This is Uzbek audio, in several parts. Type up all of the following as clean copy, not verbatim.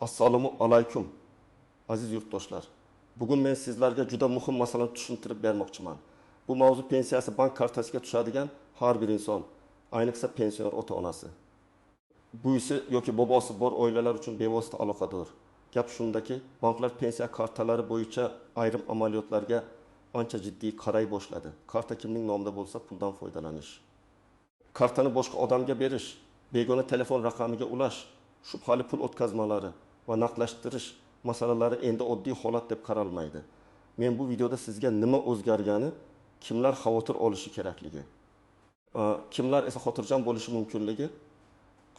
Assalomu alaykum, aziz yurtdoshlar. Bugun men sizlarga juda muhim masalani tushuntirib bermoqchiman. Bu mavzu pensiyasi bank kartasiga tushadigan har bir inson, ayniqsa pensioner ota-onasi, buvisi yoki bobosi bor oilalar uchun bevosita aloqador. Gap shundaki, banklar pensiya kartalari bo'yicha ayrim amaliyotlarga ancha jiddiy qaray boshladi. Karta kimning nomida bo'lsa, puldan foydalanish, kartani boshqa odamga berish, begona telefon raqamiga ulash, shubhali pul o'tkazmalari va naqdlashtirish masalalari endi oddiy holat deb qaralmaydi. Men bu videoda sizga nima o'zgargani, kimlar xavotir olishi kerakligi, kimlar esa xotirjam bo'lishi mumkinligi,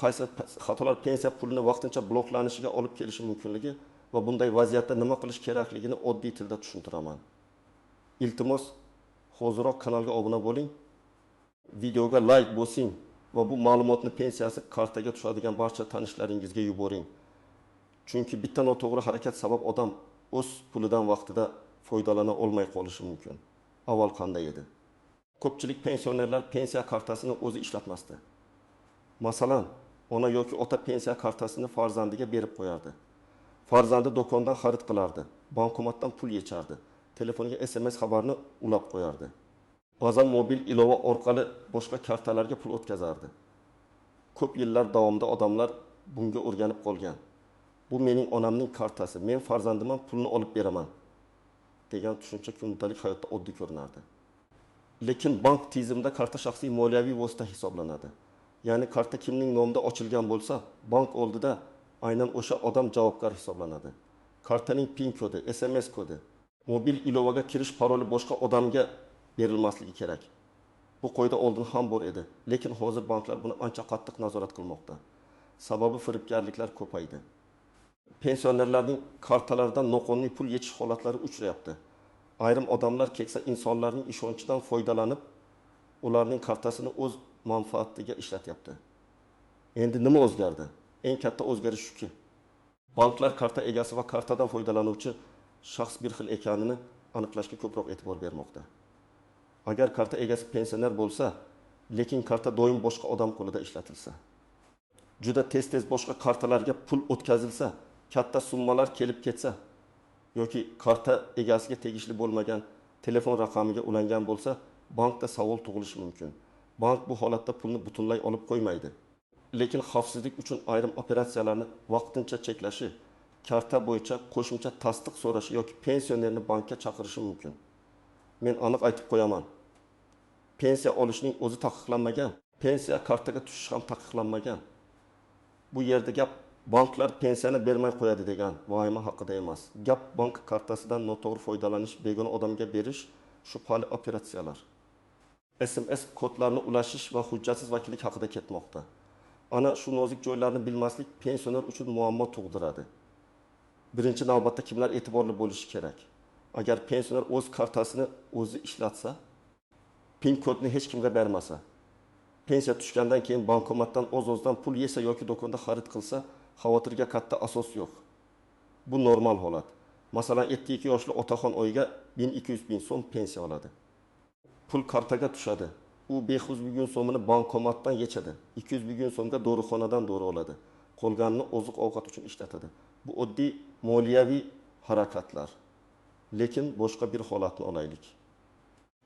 qaysi xatolar pensiya pulini vaqtincha bloklanishiga olib kelishi mumkinligi va bunday vaziyatda nima qilish kerakligini oddiy tilda tushuntiraman. Iltimos, hoziroq kanalga obuna bo'ling, videoga like bosing va bu ma'lumotni pensiyasi kartaga tushadigan barcha tanishlaringizga yuboring. Chunki bitta noto'g'ri harakat sabab odam o'z pulidan vaqtida foydalana olmay qolishi mumkin. Avval qanday edi? Ko'pchilik pensionerlar pensiya kartasini o'zi ishlatmasdi. Masalan, ona yoki ota pensiya kartasini farzandiga berib qo'yardi. Farzandi do'kondan xarid qilardi, bankomatdan pul yechardi, telefoniga SMS xabarni ulab qo'yardi. Ba'zan mobil ilova orqali boshqa kartalarga pul o'tkazardi. Ko'p yillar davomida odamlar bunga o'rganib qolgan. Bu mening onamning kartasi, men farzandimdan pulni olib beraman degan tushuncha kundalik hayotda oddiy ko'rinardi. Lekin bank tizimida karta shaxsiy moliyaviy vosita hisoblanadi. Ya'ni karta kimning nomida ochilgan bo'lsa, bank oldida aynan o'sha odam javobgar hisoblanadi. Kartaning PIN kodi, SMS kodi, mobil ilovaga kirish paroli boshqa odamga berilmasligi kerak. Bu qoida oldin ham bor edi, lekin hozir banklar buni ancha qattiq nazorat qilmoqda. Sababi firibgarliklar ko'paydi. Pensionerlarning kartalaridan noqonuniy pul yechish holatlari uchrayapti. Ayrim odamlar keksa insonlarning ishonchidan foydalanib, ularning kartasini o'z manfaatiga ishlatyapti. Endi nima o'zgardi? Eng katta o'zgarish shuki, banklar karta egasi va kartadan foydalanuvchi shaxs bir xil ekanini aniqlashga ko'proq e'tibor bermoqda. Agar karta egasi pensioner bo'lsa, lekin karta doim boshqa odam qo'lida ishlatilsa, juda tez-tez boshqa kartalarga pul o'tkazilsa, katta summalar kelib ketsa yoki karta egasiga tegishli bo'lmagan telefon raqamiga ulangan bo'lsa, bankda savol tug'ilishi mumkin. Bank bu holatda pulni butunlay olib qo'ymaydi. Lekin xavfsizlik uchun ayrim operatsiyalarni vaqtincha cheklashi, karta bo'yicha qo'shimcha tasdiq so'rashi yoki pensionerni bankka chaqirishi mumkin. Men aniq aytib qo'yaman. Pensiya olishning o'zi taqiqlanmagan, pensiya kartaga tushishi ham taqiqlanmagan. Bu yerda gap banklar pensiyani bermay qo'yadi degan vahima haqida emas. Gap bank kartasidan noto'g'ri foydalanish, begona odamga berish, shubhali operatsiyalar, SMS kodlarini ulashish va hujjatsiz vakillik haqida ketmoqda. Ana shu nozik joylarni bilmaslik pensioner uchun muammo tug'diradi. Birinchi navbatda kimlar e'tiborli bo'lishi kerak? Agar pensioner o'z kartasini o'zi ishlatsa, PIN kodni hech kimga bermasa, pensiya tushgandan keyin bankomatdan o'z-o'zidan pul yesa yoki do'konda xarid qilsa, xavotirga katta asos yo'q. Bu normal holat. Masalan, 52 yoshli otaxon oyiga 1200 ming so'm pensiya oladi. Pul kartaga tushadi. U 500 ming so'mini bankomatdan yechadi. 200 ming so'mga dorixonadan dori oladi. Qolganini oziq-ovqat uchun ishlatadi. Bu oddiy moliyaviy harakatlar. Lekin boshqa bir holatni olaylik.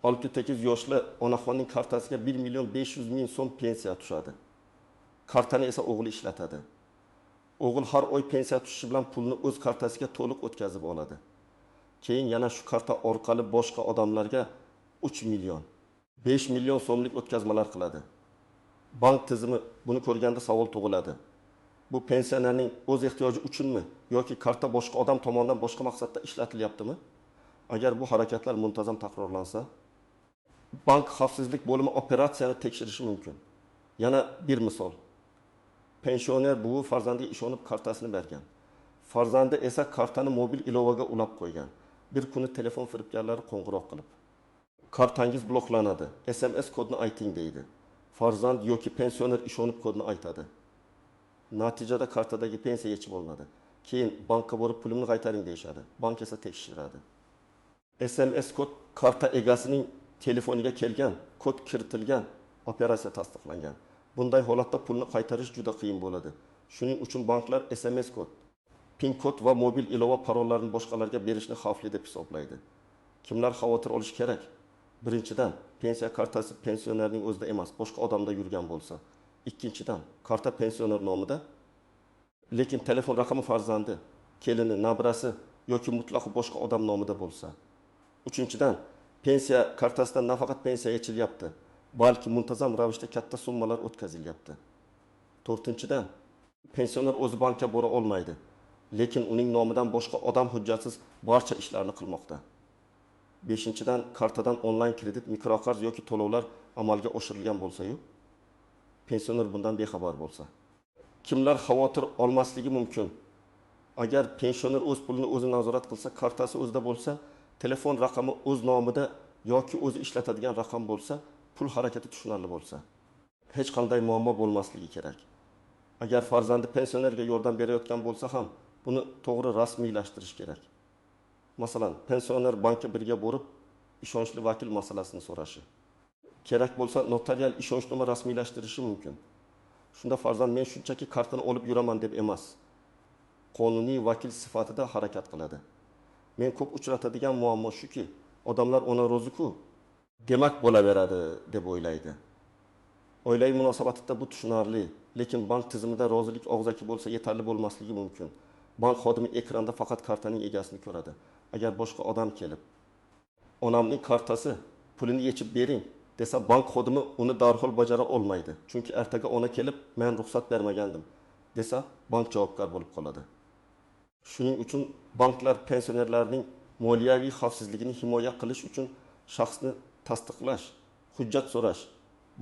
68 yoshli onaxonning kartasiga 1 million 500 ming so'm pensiya tushadi. Kartani esa o'g'li ishlatadi. O'g'il har oy pensiya tushishi bilan pulni o'z kartasiga to'liq o'tkazib oladi. Keyin yana shu karta orqali boshqa odamlarga 3 million, 5 million so'mlik o'tkazmalar qiladi. Bank tizimi buni ko'rganda savol tug'iladi. Bu pensionerning o'z ehtiyoji uchunmi yoki karta boshqa odam tomonidan boshqa maqsadda ishlatilyaptimi? Agar bu harakatlar muntazam takrorlansa, bank xavfsizlik bo'limi operatsiyani tekshirishi mumkin. Yana bir misol. Pensioner buvi farzandiga ishonib kartasini bergan. Farzandi esa kartani mobil ilovaga ulab qo'ygan. Bir kuni telefon firibgarlari qo'ng'iroq qilib, kartangiz bloklanadi, SMS kodni ayting deydi. Farzand yoki pensioner ishonib kodni aytadi. Natijada kartadagi pensiya yechib olinadi. Keyin bankka borib pulimni qaytaring deyishadi. Bank esa tekshiradi. SMS kod karta egasining telefoniga kelgan, kod kiritilgan, operatsiya tasdiqlangan. Bunday holatda pulni qaytarish juda qiyin bo'ladi. Shuning uchun banklar SMS kod, PIN kod va mobil ilova parollarini boshqalarga berishni xavfli deb hisoblaydi. Kimlar xavotir olishi kerak? Birinchidan, pensiya kartasi pensionerning o'zida emas, boshqa odamda yurgan bo'lsa. Ikkinchidan, karta pensioner nomida, lekin telefon raqami farzandi, kelini, nabirasi yoki mutlaqo boshqa odam nomida bo'lsa. Uchinchidan, pensiya kartasidan nafaqat pensiya yechilyapti, balki muntazam ravishda katta summalar o'tkazilyapti. To'rtinchidan, pensioner o'zi bankka bora olmaydi, lekin uning nomidan boshqa odam hujjatsiz barcha ishlarni qilmoqda. Beshinchidan, kartadan onlayn kredit, mikroqarz yoki to'lovlar amalga oshirilgan bo'lsa-yu, pensioner bundan bexabar bo'lsa. Kimlar xavotir olmasligi mumkin? Agar pensioner o'z pulini o'zi nazorat qilsa, kartasi o'zida bo'lsa, telefon raqami o'z nomida yoki o'zi ishlatadigan raqam bo'lsa, pul harakati tushunarli bo'lsa, hech qanday muammo bo'lmasligi kerak. Agar farzandi pensionerga yordam berayotgan bo'lsa ham, buni to'g'ri rasmiylashtirish kerak. Masalan, pensioner bankka birga borib, ishonchli vakil masalasini so'rashi. Kerak bo'lsa, notarial ishonchnoma rasmiylashtirishi mumkin. Shunda farzand men shunchaki kartani olib yuraman deb emas, qonuniy vakil sifatida harakat qiladi. Men ko'p uchratadigan muammo shuki, odamlar ona ro'ziku, demak bo'laveradi deb o'ylaydi. Oilaviy munosabatda bu tushunarli, lekin bank tizimida rozilik og'zaki bo'lsa yetarli bo'lmasligi mumkin. Bank xodimi ekranda faqat kartaning egasini ko'radi. Agar boshqa odam kelib, onamning kartasi, pulini yechib bering desa, bank xodimi uni darhol bajara olmaydi. Chunki ertaga ona kelib, men ruxsat bermagandim desa, bank javobgar bo'lib qoladi. Shuning uchun banklar pensionerlarning moliyaviy xavfsizligini himoya qilish uchun shaxsni tasdiqlash, hujjat so'rash,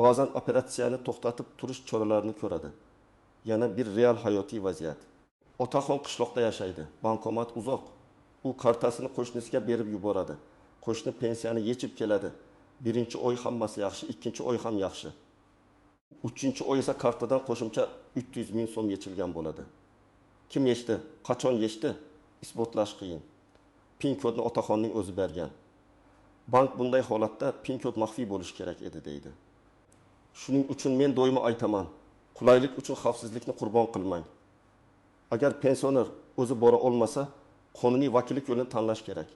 ba'zan operatsiyani to'xtatib turish choralarini ko'radi. Yana bir real hayotiy vaziyat. Otaxon qishloqda yashaydi, bankomat uzoq. U kartasini qo'shnisiga berib yuboradi. Qo'shni pensiyani yechib keladi. Birinchi oy hammasi yaxshi, ikkinchi oy ham yaxshi. Uchinchi oy esa kartadan qo'shimcha 300 ming so'm yechilgan bo'ladi. Kim yechdi, qachon yechdi, isbotlash qiyin. PIN kodni otaxonning o'zi bergan. Bank bunday holatda PIN kod maxfiy bo'lishi kerak edi deydi. Shuning uchun men doimo aytaman, qulaylik uchun xavfsizlikni qurbon qilmang. Agar pensioner o'zi bora olmasa, qonuniy vakillik yo'lini tanlash kerak.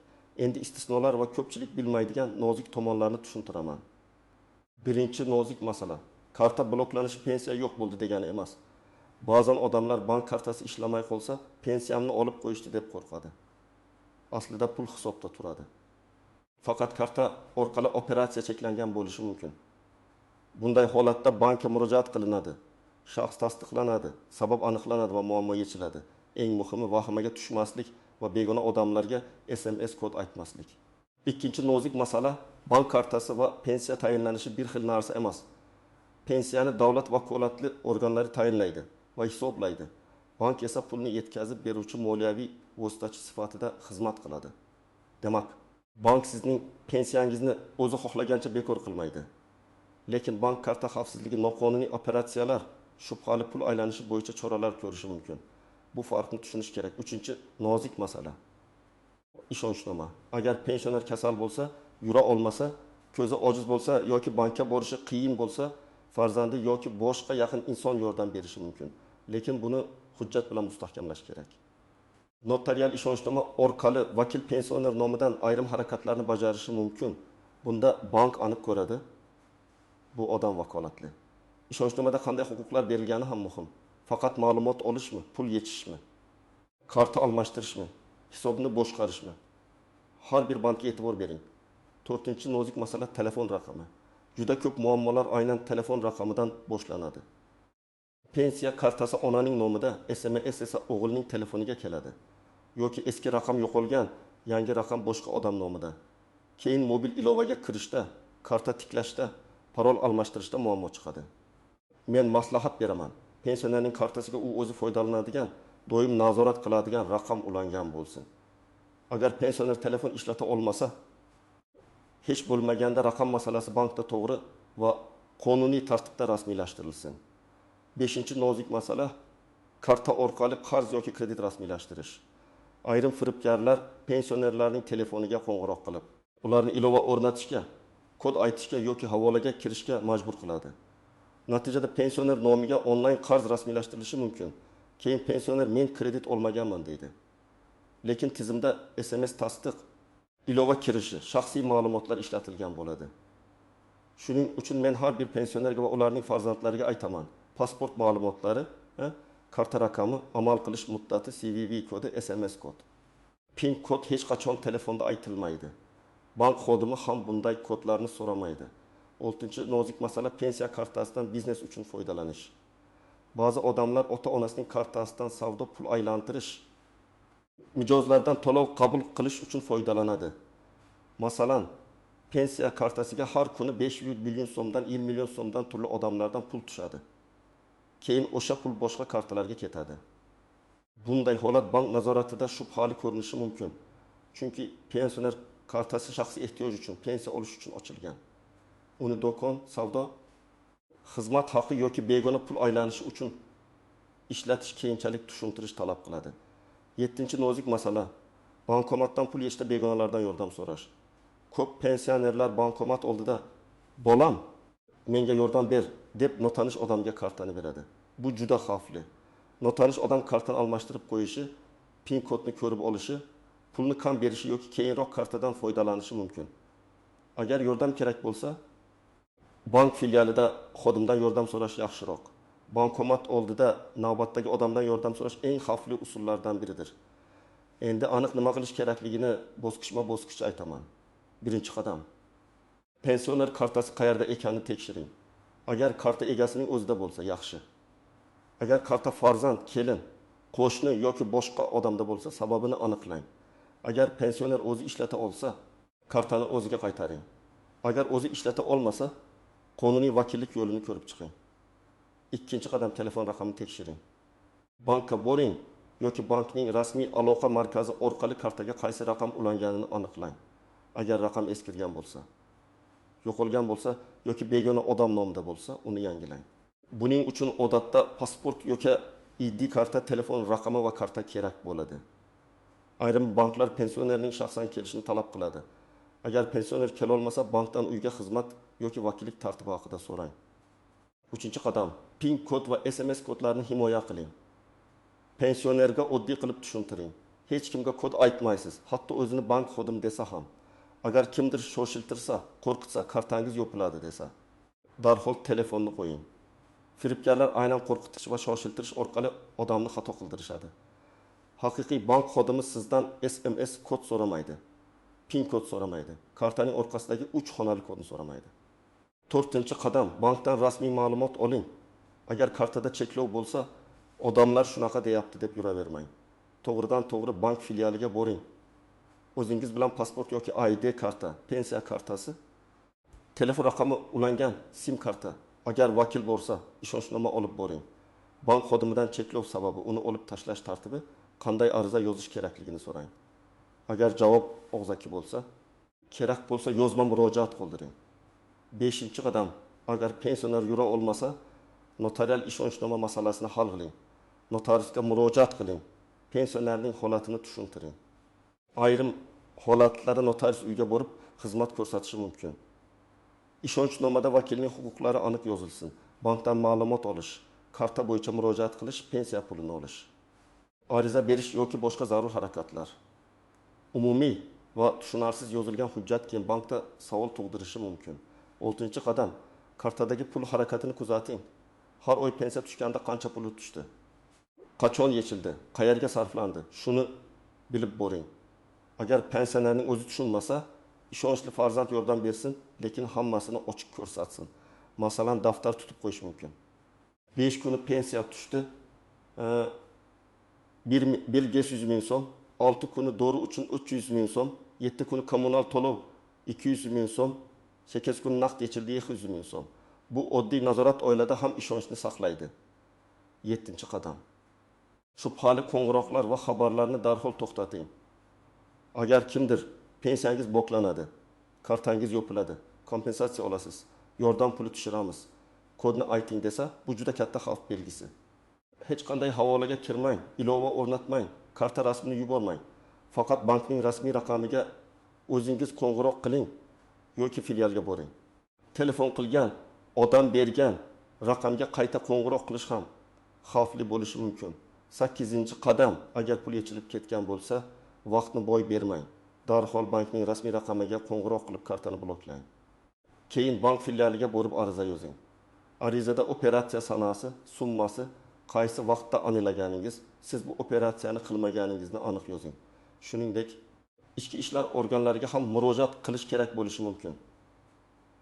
Endi istisnolar va ko'pchilik bilmaydigan nozik tomonlarni tushuntiraman. Birinchi nozik masala, karta bloklanishi pensiya yo'q bo'ldi degani emas. Ba'zan odamlar bank kartasi ishlamay qolsa, pensiyamni olib qo'yishdi deb qo'rqadi. Aslida pul hisobda turadi. Faqat karta orqali operatsiya cheklangan bo'lishi mumkin. Bunday holatda bankka murojaat qilinadi, shaxs tasdiqlanadi, sabab aniqlanadi va muammo yechiladi. Eng muhimi vahimaga tushmaslik va begona odamlarga SMS kod aytmaslik. Ikkinchi nozik masala, bank kartasi va pensiya tayinlanishi bir xil narsa emas. Pensiyani davlat vakolatli organlari tayinlaydi va hisoblaydi. Bank esa pulni yetkazib beruvchi moliyaviy vositachi sifatida xizmat qiladi. Demak, bank sizning pensiyangizni o'zi xohlagancha bekor qilmaydi. Lekin bank karta xavfsizligi noqonuniy operatsiyalar, shubhali pul aylanishi bo'yicha choralar ko'rishi mumkin. Bu farqni tushunish kerak. Uchinchi nozik masala, ishonchnoma. Agar pensioner kasal bo'lsa, yura olmasa, ko'zi ojiz bo'lsa yoki bankka borishi qiyin bo'lsa, farzandi yoki boshqa yaqin inson yordam berishi mumkin. Lekin buni hujjat bilan mustahkamlash kerak. Notarial ishonchnoma orqali vakil pensioner nomidan ayrim harakatlarni bajarishi mumkin. Bunda bank aniq ko'radi, bu odam vakolatli. Ishonchnomada qanday huquqlar berilgani ham muhim. Faqat ma'lumot olishmi, pul yechishmi, karta almashtirishmi, hisobni boshqarishmi? Har bir bankka e'tibor bering. To'rtinchi nozik masala telefon raqami. Juda ko'p muammolar aynan telefon raqamidan boshlanadi. Pensiya kartasi onaning nomida, SMS esa o'g'ilning telefoniga keladi. Yoki eski raqam yo'qolgan, yangi raqam boshqa odam nomida. Keyin mobil ilovaga kirishda, karta tiklashda, parol almashtirishda muammo chiqadi. Men maslahat beraman. Pensionerning kartasiga u o'zi foydalanadigan, doim nazorat qiladigan raqam ulangan bo'lsin. Agar pensioner telefon ishlata olmasa, hech bo'lmaganda raqam masalasi bankda to'g'ri va qonuniy tartibda rasmiylashtirilsin. Beshinchi nozik masala, karta orqali qarz yoki kredit rasmiylashtirish. Ayrim firibgarlar pensionerlarning telefoniga qo'ng'iroq qilib, ularni ilova o'rnatishga, kod aytishga yoki havolaga kirishga majbur qiladi. Natijada pensioner nomiga onlayn qarz rasmiylashtirilishi mumkin. Keyin pensioner men kredit olmaganman deydi. Lekin tizimda SMS tasdiq, ilova kirishi, shaxsiy ma'lumotlar ishlatilgan bo'ladi. Shuning uchun men har bir pensionerga va ularning farzandlariga aytaman: pasport ma'lumotlari, karta raqami, amal qilish muddati, CVV kodi, SMS kod. PIN kod hech qachon telefonda aytilmaydi. Bank xodimi ham bunday kodlarni so'ramaydi. Oltinchi nozik masala: pensiya kartasidan biznes uchun foydalanish. Ba'zi odamlar ota-onasining kartasidan savdo, pul aylantirish, mijozlardan to'lov qabul qilish uchun foydalanadi. Masalan, pensiya kartasiga har kuni 500 million so'mdan, 1 million so'mdan turli odamlardan pul tushadi. Keyin o'sha pul boshqa kartalarga ketadi. Bunday holat bank nazoratida shubhali ko'rinishi mumkin. Chunki pensioner kartasi shaxsiy ehtiyoj uchun, pensiya olish uchun ochilgan. Uni do'kon, savdo, xizmat haqi yoki begona pul aylanishi uchun ishlatish keyinchalik tushuntirish talab qiladi. Yettinchi nozik masala: bankomatdan pul yechishda begonalardan yordam so'rash. Ko'p pensionerlar bankomat oldida bolam menga yordam ber deb notanish odamga kartani beradi. Bu juda xavfli. Notanish odam kartani almashtirib qo'yishi, PIN kodni ko'rib olishi, pulni kam berishi yoki keyinroq kartadan foydalanishi mumkin. Agar yordam kerak bo'lsa, bank filialida xodimdan yordam so'rash yaxshiroq. Bankomat oldida navbatdagi odamdan yordam so'rash eng xavfli usullardan biridir. Endi aniq nima qilish kerakligini bosqichma-bosqich aytaman. Birinchi qadam: pensioner kartasi qayerda ekanini tekshiring. Agar karta egasining o'zida bo'lsa, yaxshi. Agar karta farzand, kelin, qo'shni yoki boshqa odamda bo'lsa, sababini aniqlang. Agar pensioner o'zi ishlata olsa, kartani o'ziga qaytaring. Agar o'zi ishlata olmasa, qonuniy vakillik yo'lini ko'rib chiqing. Ikkinchi qadam: telefon raqamini tekshiring. Bankka boring yoki bankning rasmiy aloqa markazi orqali kartaga qaysi raqam ulanganini aniqlang. Agar raqam eskirgan bo'lsa, yo'qolgan bo'lsa yoki begona odam nomida bo'lsa, uni yangilang. Buning uchun odatda pasport yoki ID karta, telefon raqami va karta kerak bo'ladi. Ayrim banklar pensionerning shaxsan kelishini talab qiladi. Agar pensioner kela olmasa, bankdan uyga xizmat yoki vakillik tartibi haqida so'rang. Uchinchi qadam: PIN kod va SMS kodlarini himoya qiling. Pensionerga oddiy qilib tushuntiring. Hech kimga kod aytmaysiz, hatto o'zini bank xodimi desa ham. Agar kimdir shoshiltirsa, qo'rqitsa, kartangiz yopiladi desa, darhol telefonni qo'ying. Firibgarlar aynan qo'rqitish va shoshiltirish orqali odamni xato qildirishadi. Haqiqiy bank xodimi sizdan SMS kod so'ramaydi, PIN kod so'ramaydi, kartaning orqasidagi 3 xonali kodni so'ramaydi. To'rtinchi qadam: bankdan rasmiy ma'lumot oling. Agar kartada cheklov bo'lsa, odamlar shunaqa deyapti deb yuravermang. To'g'ridan to'g'ri bank filialiga boring. O'zingiz bilan pasport yoki ID karta, pensiya kartasi, telefon raqami ulangan SIM karta, agar vakil bo'lsa, ishonchnoma olib boring. Bank xodimidan cheklov sababi, uni olib tashlash tartibi, qanday ariza yozish kerakligini so'rang. Agar javob og'zaki bo'lsa, kerak bo'lsa yozma murojaat qoldiring. Beshinchi qadam: agar pensioner yura olmasa, notarial ishonchnoma masalasini hal qiling. Notariusga murojaat qiling. Pensionerning holatini tushuntiring. Ayrim holatlarda notarius uyga borib xizmat ko'rsatishi mumkin. Ishonchnomada vakilning huquqlari aniq yozilsin. Bankdan ma'lumot olish, karta bo'yicha murojaat qilish, pensiya pulini olish, ariza berish yoki boshqa zarur harakatlar. Umumiy va tushunarsiz yozilgan hujjat keyin bankda savol tug'dirishi mumkin. Oltinchi qadam: kartadagi pul harakatini kuzating. Har oy pensiya tushganda qancha puli tushdi, qachon yechildi, qayerga sarflandi, shuni bilib boring. Agar pensionerning o'zi tushunmasa, ishonchli farzand yordam bersin, lekin hammasini ochiq ko'rsatsin. Masalan, daftar tutib qo'yish mumkin. 5 kuni pensiya tushdi, 1 500 ming so'm, 6 kuni dori uchun 300 ming so'm, 7 kuni kommunal to'lov 200 ming so'm, 8 kuni naqd yechildi 200 ming so'm. Bu oddiy nazorat oilada ham ishonchni saqlaydi. 7-qadam. Shubhali qo'ng'iroqlar va xabarlarni darhol to'xtating. Agar kimdir pensiyangiz bloklanadi, kartangiz yopiladi, kompensatsiya olasiz, yordam puli tushiramiz, kodni ayting desa, bu juda katta xavf belgisi. Hech qanday havolaga kirmang, ilova o'rnatmang, karta rasmini yubormang. Faqat bankning rasmiy raqamiga o'zingiz qo'ng'iroq qiling yoki filialga boring. Telefon qilgan, odam bergan raqamga qayta qo'ng'iroq qilish ham xavfli bo'lishi mumkin. 8-qadam. Agar pul yechilib ketgan bo'lsa, vaqtni boy bermang. Darhol bankning rasmiy raqamiga qo'ng'iroq qilib kartani bloklang. Keyin bank filialiga borib ariza yozing. Arizada operatsiya sanasi, summasi, qaysi vaqtda aniqlaganingiz, siz bu operatsiyani qilmaganingizni aniq yozing. Shuningdek, ichki ishlar organlariga ham murojaat qilish kerak bo'lishi mumkin.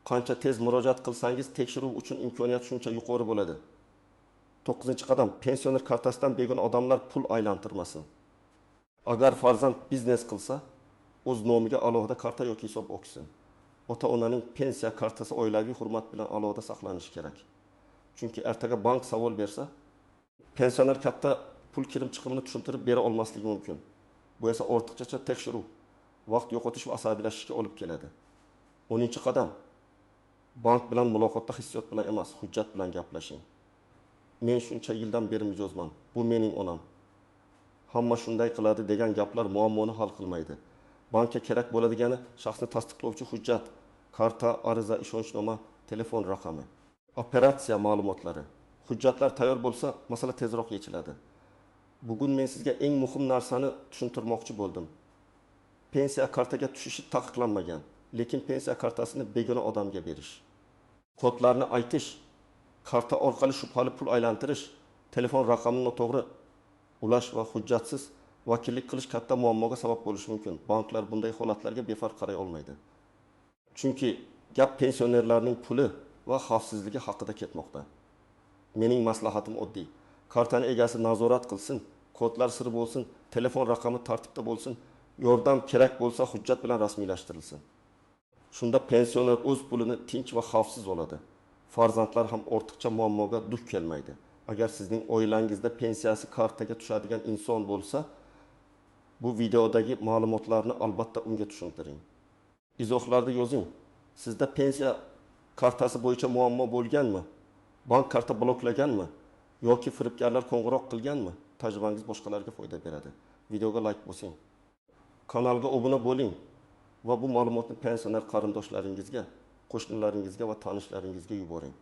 Qancha tez murojaat qilsangiz, tekshiruv uchun imkoniyat shuncha yuqori bo'ladi. 9-qadam. Pensioner kartasidan begona odamlar pul aylantirmasin. Agar farzand biznes qilsa, o'z nomiga alohida karta yoki hisob ochsin. Ota-onaning pensiya kartasi oilaviy hurmat bilan alohida saqlanishi kerak. Chunki ertaga bank savol bersa, pensioner katta pul kirim chiqimini tushuntirib bera olmasligi mumkin. Bu esa ortiqcha tekshiruv, vaqt yo'qotish va asabiylashishga olib keladi. 10-qadam. Bank bilan muloqotda hissiyot bilan emas, hujjat bilan gaplashing. Men shuncha yildan beri mijozman, bu mening onam. Hamma shunday qiladi degan gaplar muammoni hal qilmaydi. Bankka kerak bo'ladigani shaxsni tasdiqlovchi hujjat, karta, ariza, ishonchnoma, telefon raqami, operatsiya ma'lumotlari. Hujjatlar tayyor bo'lsa, masala tezroq yechiladi. Bugun men sizga eng muhim narsani tushuntirmoqchi bo'ldim. Pensiya kartaga tushishi taqiqlanmagan, lekin pensiya kartasini begona odamga berish, kodlarni aytish, karta orqali shubhali pul aylantirish, telefon raqamini noto'g'ri ulash va hujjatsiz vakillik qilish katta muammoga sabab bo'lishi mumkin. Banklar bunday holatlarga befarq qaray olmaydi. Chunki gap pensionerlarning puli va xavfsizligi haqida ketmoqda. Mening maslahatim oddiy. Kartani egasi nazorat qilsin, kodlar sir bo'lsin, telefon raqami tartibda bo'lsin, yordam kerak bo'lsa hujjat bilan rasmiylashtirilsin. Shunda pensioner o'z pulini tinch va xavfsiz oladi. Farzandlar ham ortiqcha muammoga duch kelmaydi. Agar sizning oilangizda pensiyasi kartaga tushadigan inson bo'lsa, bu videodagi ma'lumotlarni albatta unga tushuntiring. Izohlarda yozing. Sizda pensiya kartasi bo'yicha muammo bo'lganmi? Bank karta bloklaganmi? Yoki firibgarlar qo'ng'iroq qilganmi? Tajribangiz boshqalarga foyda beradi. Videoga like bosing. Kanalga obuna bo'ling va bu ma'lumotni pensioner qarindoshlaringizga, qo'shnilaringizga va tanishlaringizga yuboring.